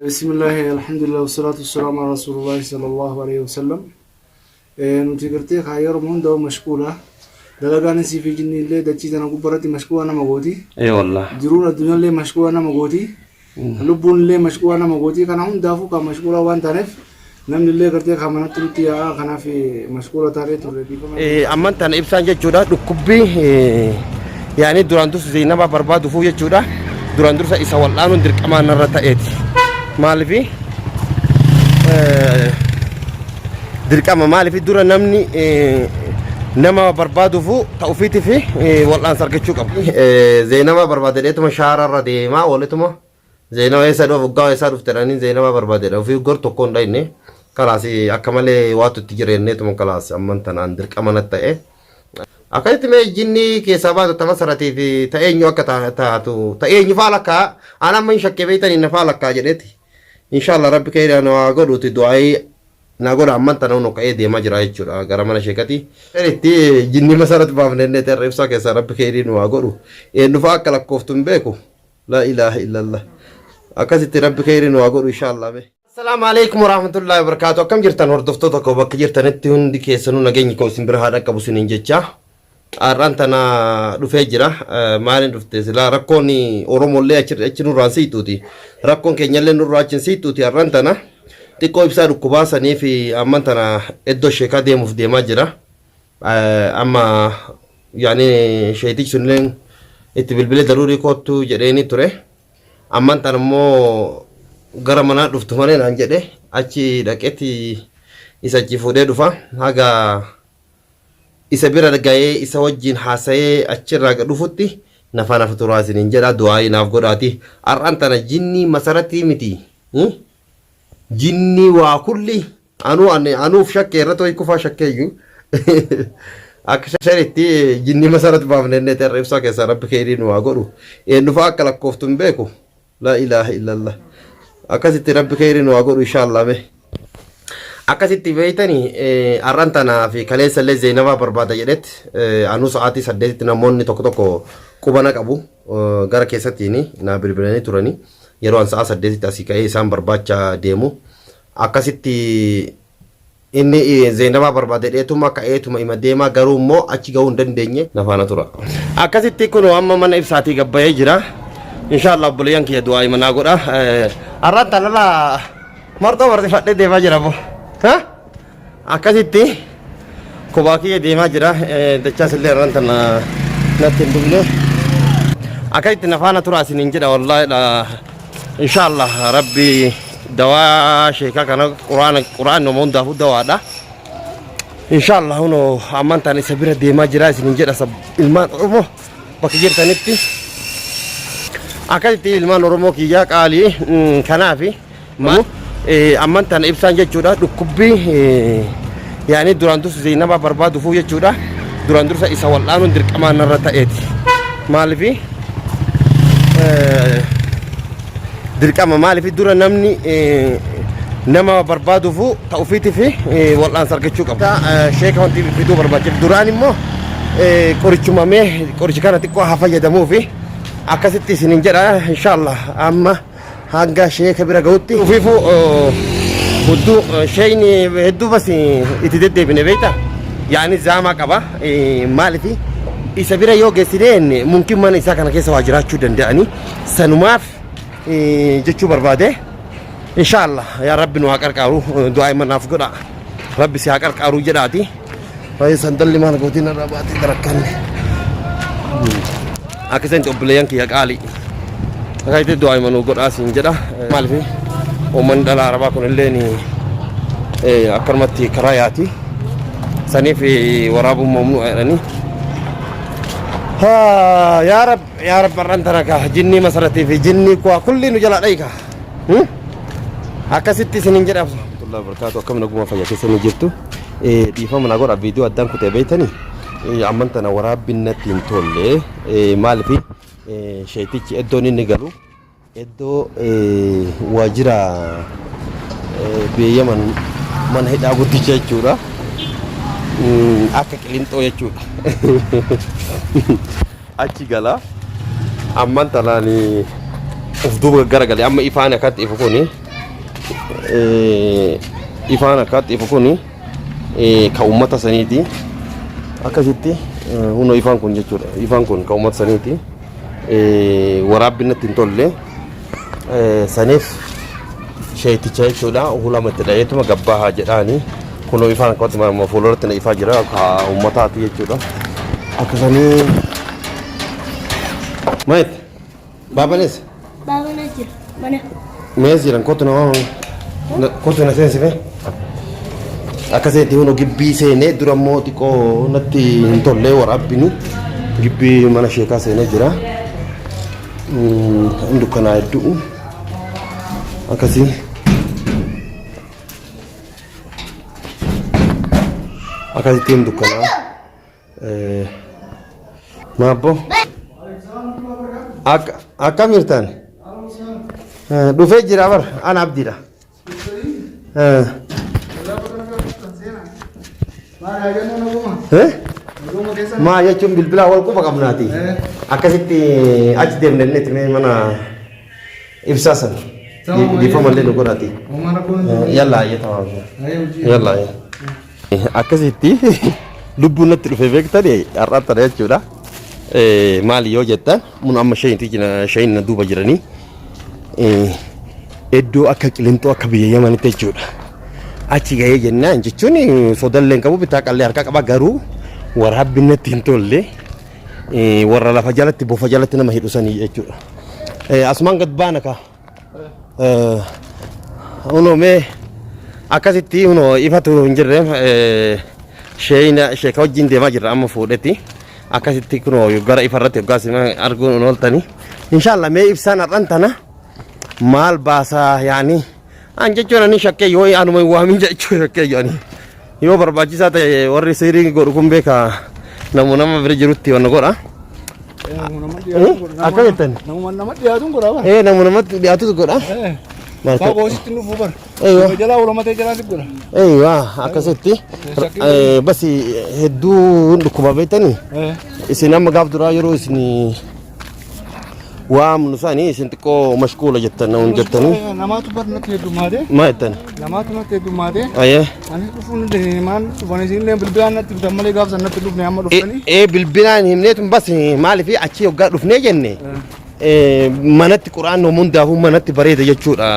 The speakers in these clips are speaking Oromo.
Bismillaahi alhamdulillah wasalaatu wasalaamu ala rasuulillahi sallallahu alaihi wasallam. Nuti gartee kaa yeroo hundaa mashquula. Dalagaan isii fi jinni illee dachii tana gubbarratti mashquula nama gooti. Ee wallah. Jiruun addunyaallee mashquula nama gooti. Lubbuun illee mashquula nama gooti. Kana hundaafuu kan mashquula waan taaneef namni illee gartee kan manatti nutti yaa'aa kanaaf mashquula taanee turre dhiifama. Amman tana ibsaan jechuudha dhukkubbii yaani duraan dursa Zeenabaa barbaaduufuu jechuudha duraan dursa isa wal'aanuun dirqamaa narra ta'eeti. Maaliif dirqama maaliif dura namni nama barbaaduufuu ta'ufiitii fi wal'aansa argachuu qaba. Zeenabaa barbaadedheetuma shaararra deemaa ooletuma Zeenaba eessa dhufa waggaa eessaa dhufte jedhanii Zeenaba barbaadedha ofii gor tokko hin dhayne kalaas akka malee waatu itti jira jenneetuma kalaas amman tanaan dirqama natti ta'e. Akkasitti mee jinni keessaa baatu ta masaratii fi ta eenyu akka taatu ta eenyu faa lakkaa an amma hin shakkee beektanii na faa lakkaa jedheeti. Inshallah rabbi keeyraa nu haa godhuuti du'aayii naa godha amman tana hunoo ka'ee deemaa jira jechuudha gara mana sheekati. Itti jinni masarat baafne inni terra ibsaa keessaa rabbi keeyrii nu haa godhu eenyu faa akka lakkooftu hin beeku. Laa ilaaha illallah. Akkasitti rabbi kheyri nu haa godhu inshallah mee. Assalaamu alaikum warahmatullahi wabarakatuh. Akkam jirtan hordoftoota koo bakka jirtanitti hundi keessanuu nageenyi koo isin bira haa dhaqqabu isiniin jecha. Har'aan tana dhufee jira. Maaliin dhufte silaa rakkoon Oromollee achi achi nurraan siixuuti. Rakkoon keenyallee nurraa achi hin siixuuti har'aan tana. Xiqqoo ibsaa dhukkubaa sanii fi amman tana iddoo sheekaa deemuuf deemaa jira. Amma yaani sheetichi sunilleen itti bilbilee daruurii koottu jedheeni ture. Amman tan immoo gara manaa dhuftu malee naan jedhe achi dhaqetti isa achi fuudhee dhufa. Haga isa bira ga'ee isa wajjin haasa'ee achirraa dhufutti nafa nafa turaa isiniin jedha du'aayii naaf godhaati. Har'aan tana jinnii masaratii miti. Jinnii waa kulli Anuu ani anuuf shakkee irratti wayi kufaa shakkeeyyu. Akka sharitti jinni masarat baafne inni terra ibsaa keessaa rabbi kheyrii nu haa godhu. Eenyu fa'aa akka lakkooftu hin beeku. Laa ilaaha illallah. Akkasitti rabbi kheyrii nu haa godhu inshaallah mee. Akkasitti beeytani har'an tanaa fi kaleessa illee Zeenabaa barbaada jedhetti anuu sa'aatii 8tti namoonni tokko tokko qubana qabu gara keessattiin naa bilbilanii turani yeroo an sa'a 8tti asii ka'ee isaan barbaacha deemu. Akkasitti inni Zeenabaa barbaade dheetuma ka'eetuma ima deemaa garuu immoo achi gahuu hin dandeenye na faana tura. Akkasitti kunoo amma mana ibsaatii gabbayee jira. Inshaallah obboleeyyan kiyya du'aa ima naa godha. Har'aan tanarraa marxoo marxifadhee deemaa jira boo. Akkasitti kophaa kiyya deemaa jira. Dachaas illee irraan tana natti hin dhufne. Akkasitti na faana turaa isiniin jedha wallaahi dha. Inshaallah rabbi dawaa sheekaa kana quraana quraan nama hundaafuu dawaadha. Inshaallah hunoo ammaan tana isa bira deemaa jira isiniin jedha sab ilmaan Oromoo bakka jirtanitti. Akkasitti ilmaan Oromoo kiyyaa qaalii kanaafi. Amman tana ibsaan jechuudha dhukkubbii yaani duraan dursa Zeenabaa barbaaduufuu jechuudha duraan dursa isa wal'aanuun dirqamaa narra ta'eeti. Maaliif dirqama maaliif dura namni nama barbaaduufuu ta'ufiitii fi wal'aansa argachuu qaba. Sheeka wanti fiduu barbaachif duraan immoo qorichuma mee qoricha kana xiqqoo haa fayyadamuufi akkasitti isinin jedha inshaallah amma. Hanga sheeka bira gahutti ufiifuu hudduu sheeyni hedduu bas itti deddeebine beekta yaani zaamaa qaba maaliif isa bira yoo geessineen mumkin mana isaa kana keessa waa jiraachuu danda'anii sanumaaf jechuu barbaade inshaallah yaa rabbi nu haa qarqaaru du'aa manaaf godha rabbi si haa qarqaaru jedhaati Baay'ee sandalli maal gootiin irraa baatee darakkanne. Akka isaan obboleeyyan kiyya qaalii. Akka itti du'aa imanuu godhaa siin jedha. Maaliif uummanni dhala arabaa kun illee akkanumatti karaa yaati. Saniif waraabuun mamnuu jedhanii. Yaa Rabbi yaa Rabbi har'an tana kaa jinnii masaratii fi jinnii kuwaa kulli nu jalaa dhayi kaa. Akkasitti isiniin jedha. Warahmatullahi wabarakatuh akkam naguma fayyaa keessanii jirtu. Dhiifama naa godha viidiyoo addaan kutee beektanii amman tana waraabbiin natti hin tolle maaliif sheetichi iddoon inni galu iddoo waajjira biyya Yaman mana hidhaa guddicha jechuudha. Akka qilinxoo jechuudha. Achi gala amman tanaan of duuba garagale amma ifaan akkatti ifu kuni. Ifaan akkaatti ifu kuni ka uummata saniiti. Akkasitti hunoo ifaan kun jechuudha. Ifaan kun ka uummata saniiti. Waraabbiin natti hin tolle. Saniif sheeticha jechuudha. Hulama itti dha'eetuma gabbaahaa jedhaani. Kunoo ifaan akkatti fuulduratti na ifaa jira ka uummataati jechuudha. Akkasanii. Maayit. Baabanis. Baabana jira. Mana. Mees jiran kottu nama kottu na seensifee. Akkasitti hunoo gibbii seenee dura immoo xiqqoo natti hin tollee waraabbini gibbii mana sheekaa seenee jira. Hin dukkanaa hedduu akkasii. Akkasitti hin dukkanaa. Maabbo. Akka akkam jirtan? Dhufee jira bar ana abdiidha. Maa jechuun bilbilaa wal quba qabnaati. Akkasitti achi deemne inni itti mana ibsaa sana. Dhiifama illee nu godhaati. Yallaa ayyee tamaam. Yallaa ayyee. Akkasitti lubbuun natti dhufe beektani har'aan tana jechuudha. Maali yoo jettan mun amma shayin na duuba jiranii iddoo akka qilinxoo akka biyya yamanitti jechuudha. Achi gahee jennaan jechuun sodallee hin qabu bitaa qallee harkaa qaba garuu waraabbiin natti hin tolle warra lafa jalatti bofa jalatti nama hidhu sanii jechuudha. Asumaan gad baana kaa. Hunoo mee akkasitti hunoo ifatu hin jirre sheeyina sheeka wajjin deemaa jirra amma fuudhetti akkasitti kunoo gara ifa irratti hoggaa sima arguun hin ooltani inshaallah mee ibsaan har'an tana maal baasaa yaani an jechuun ani shakkee yoo anuma hin waamin jechuu shakkee yoo ani yoo barbaachisaa ta'e warri siirii godhu kun beeka namu nama bira jirutti wanna godha. Akka jettan. Namuma nama dhiyaatuun godha bara. Ee namu namatti dhiyaatutu godha. Maal Fagoo sitti dhufuu bara. Eeywa. Jalaa ulamatee jalaa si godha. Eeywa akkasitti. Basi hedduu hin dhukkuba beektanii. Isin amma gaaf duraa yeroo isin waamnu sani isin xiqqoo mashquula jettan namuun jettanii. Namaatu bar natti heddummaate. Maa jettan? Namaatu natti heddummaate. Ayyee. Anis dhufuun hin dandeenye maan dhufan isin bilbilaan natti dhuftan malee gaaf san natti dhufne amma dhuftanii. Ee bilbilaan himneetun bas maaliif achii hoggaa dhufnee jenne manatti quraan hundaafuu manatti bareeda jechuudha.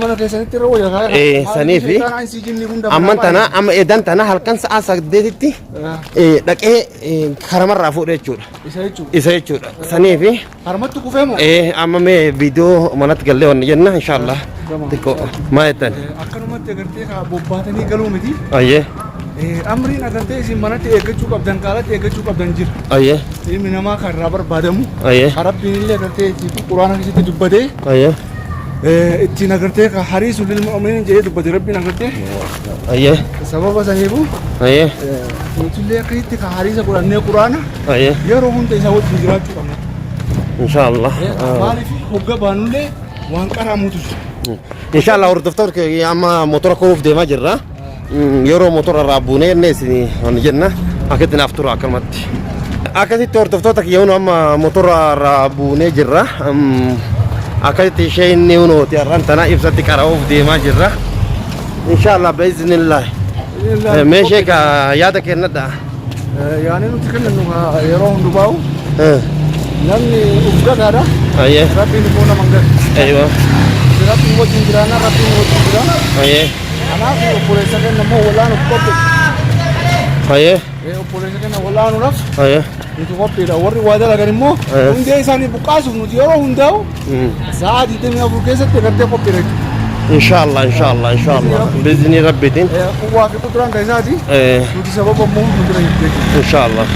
Mana keessanitti irra wayya kaaya. Ee saniifi amman tana amma edan tana halkan sa'a 8tti dhaqee karamarraa fuudhe jechuudha. Isa jechuudha. Isa jechuudha. Saniifi Harmatti kufee moo? Ee amma mee viidiyoo manatti gallee wanni jenna inshaallah. Xiqqoo maa jettan? Akkanumatti agartee kaa bobbaatanii galuu miti. Ayyee. Amriin agartee isin manatti eeggachuu qabdan kaalatti eeggachuu qabdan jira. Ayyee. Ilmi namaa kan irraa barbaadamu. Ayyee. Kan Rabbiin illee agartee ittiin quraana keessatti dubbatee. Ayyee. Ittiin agartee ka hariisu lil mu'miniin jedhee dubbate Rabbiin agartee. Ayyee. Sababa saniifu Ayyee. nutillee akkasitti ka hariisa godhannee quraana Ayyee. yeroo hunda isaa wajjin jiraachuu qabna. Inshaallah. Maaliif hogga baanullee waan qaraamutu jira. Inshaallah hordoftoota keenya amma motora koruuf deemaa jirra. Yeroo motora irraa buunee jennee isin wanni jenna akkatti naaf tura akkanumatti. Akkasitti hordoftoota kiyya hunoo amma motora irraa buunee jirra. Akkasitti ishee inni hunooti har'aan tana ibsatti qara'uuf deemaa jirra. Inshaallah bi'iznillah. Mee sheeka yaada kennadha. Yaani nuti kennannu yeroo hundumaa'u namni uf gataadha. Ayyee. Rabbiin immoo nama hin gatu. Aywa. Rabbiin wajjin jiraannaa Rabbiin wajjin jira. Ayyee. Kanaaf obboleessa keenya immoo wal'aanuuf qophii. Ayyee. Obboleessa keenya wal'aanuudhaaf Ayyee. nuti qophiidha. Warri waa dalagan immoo hundee isaanii buqqaasuuf nuti yeroo hundaa'u sa'a 24 keessatti agartee qophiidha jechuudha. Inshallah inshallah inshallah. Biizni rabbiitiin. Quwwaa fi quduraan kan isaati. Nuti sababa immoo nu bira jirti jechuudha. Inshallah.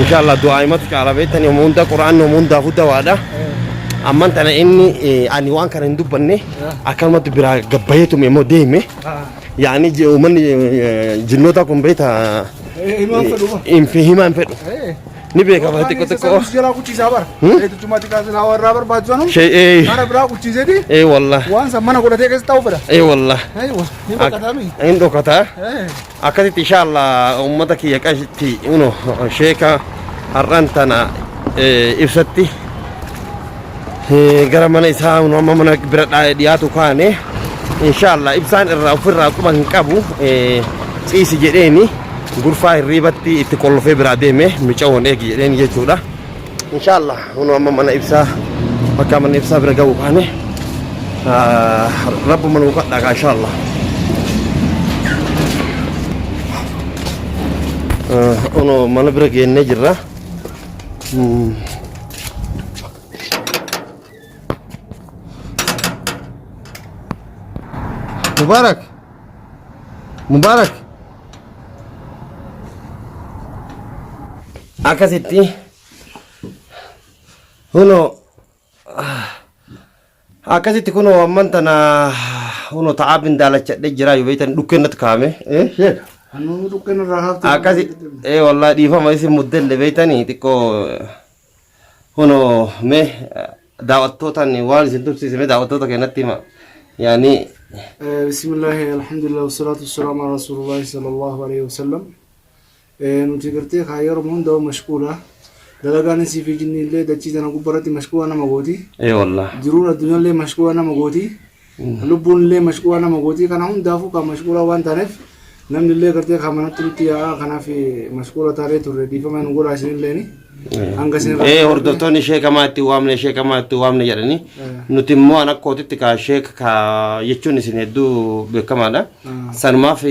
Inshallah du'aa himatu caala beektanii hunda qura'aan hundaafuu dawaadha. Amman tana inni ani waan kana hin dubbanne akkanumatti biraa gabbayeetum immoo deeme. Yaani uummanni jinnoota kun beekta Himaan fedhu ba. himaa hin fedhu. Ni beekama xiqqoo xiqqoo. Jalaa kuchiisaa bara. Eetuchumatti kaasinaa warraa barbaachisan. Shee Mana biraa kuchiiseeti ee wallah waan san mana godhatee keessa taa'u fedha. ee wallah. Aywa ni baqatami. Hin dhokataa. Akkasitti inshallah uummata kiyya qashitti uno sheeka har'aan tana ibsatti gara mana isaa uno amma mana bira dhiyaatu kaane Inshaallah ibsaan irraa ofirraa quba hin qabu ciisi jedheeni gurfaa hirriibatti itti qollofee biraa deeme micawoon eegi jedheeni jechuudha. Inshaallah kunoo amma mana ibsaa bakka mana ibsaa bira ga'u kaane rabbuma nuu kadhaa kaa inshaallah. Kunoo mana bira geennee jirra. Mubarak. Mubarak. Akkasitti hunoo akkasitti kunoo amman tana hunoo ta'aa bindaalachadhe jira yoo beektan dhukkeen natti kaa'ame. Eh sheek. Anuu dhukkeen irraa haafte. Akkasi eh wallahi dhiifama isin muddelle beektanii xiqqoo Kunoo mee daawwattootaan waan isin tursiise mee daawwattoota keenyatti hima. Yaani Bismillaahi alhamdulillah wasalaatu wasalaamu ala rasuulillahi sallallahu alaihi wasallam. Nuti gartee kaa yeroo hundaa mashquula. Dalagaan isii fi jinni illee dachii tana gubbarratti mashquula nama gooti. ee wallah. Jiruun addunyaallee mashquula nama gooti. Lubbuun illee mashquula nama gooti. Kana hundaafuu kan mashquula waan taaneef namni illee gartee kan manatti nutti yaa'aa kanaaf mashquula taanee turre dhiifama nu godhaa isin illeen. Hanga isin Ee hordoftoonni sheeka maa itti waamne sheeka maa itti waamne jedhanii nuti immoo an akka kootitti kaa sheeka kaa jechuun isin hedduu beekamaadha. Sanumaaf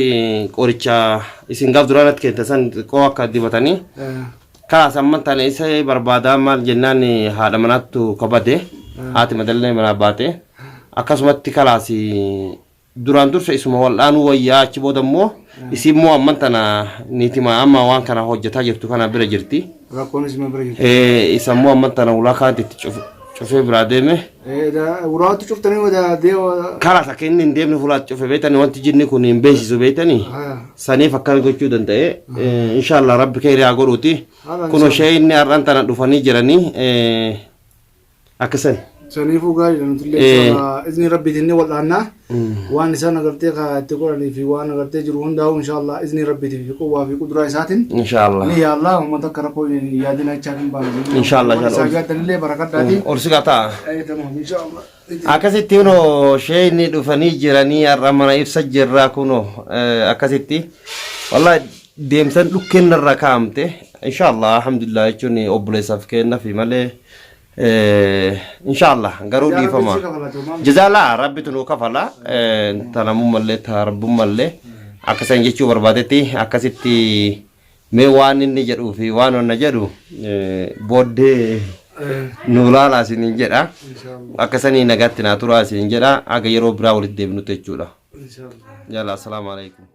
qoricha isin gaaf duraa natti kennitan san xiqqoo akka dibatanii kalaas amma tana isa barbaadaa maal jennaan haadha manaattu kabade haati madallee manaa baate akkasumatti kalaas duraan dursa isuma wal'aanuu wayyaa achi booda immoo isii immoo amman tana niitima amma waan kana hojjetaa jirtu kana bira jirti. Rakkoon isuma bira jirti. Isa immoo amman tana ulaa kaanti itti cufee biraa deeme. Uraatti cuftanii wada deewa. Kalaas akka inni hin deemne fulaatti cufe beektanii wanti jinni kun hin beeksisu beektanii saniif akkana gochuu danda'e. Inshaallah rabbi keerii haa godhuuti. Kunoo ishee inni har'aan tana dhufanii jiranii Akkasani. Saniifuu gaariidha nuti illee inshallah izni rabbiitiin ni wal'aanna. Waan isaan agartee ka itti godhanii fi waan agartee jiru hundaa'u inshallah izni rabbiitii fi quwwaa fi quduraa isaatiin Inshallah. ni yaalla uummata akka rakkoo hin yaadina jechaa hin baanu. Inshallah, Waan inshallah. isaan yaaddan illee barakadhaati. Ol siqaa ta'a. Tamam inshallah. Akkasitti kunoo sheeyni dhufanii jiranii har'a mana ibsa jirraa kunoo akkasitti wallahi deemsan dhukkeen narra kaa'amte inshallah alhamdulillah jechuun obboleessaaf kennafi malee Inshallah garuu Jazaa dhiifama. Rabbi si kafalatu maal? Jazaa laa rabbitu nuu kafala tanamummallee ta rabbummallee akkasan jechuu barbaadetti akkasitti mee waan inni jedhuu fi waan onna jedhu booddee nuu laalaa isiniin jedha. Inshallah. Akkasanii nagaatti naa turaa isiniin jedha haga yeroo biraa walitti deebinutti jechuudha. Inshallah. Yalla assalaamu alaikum.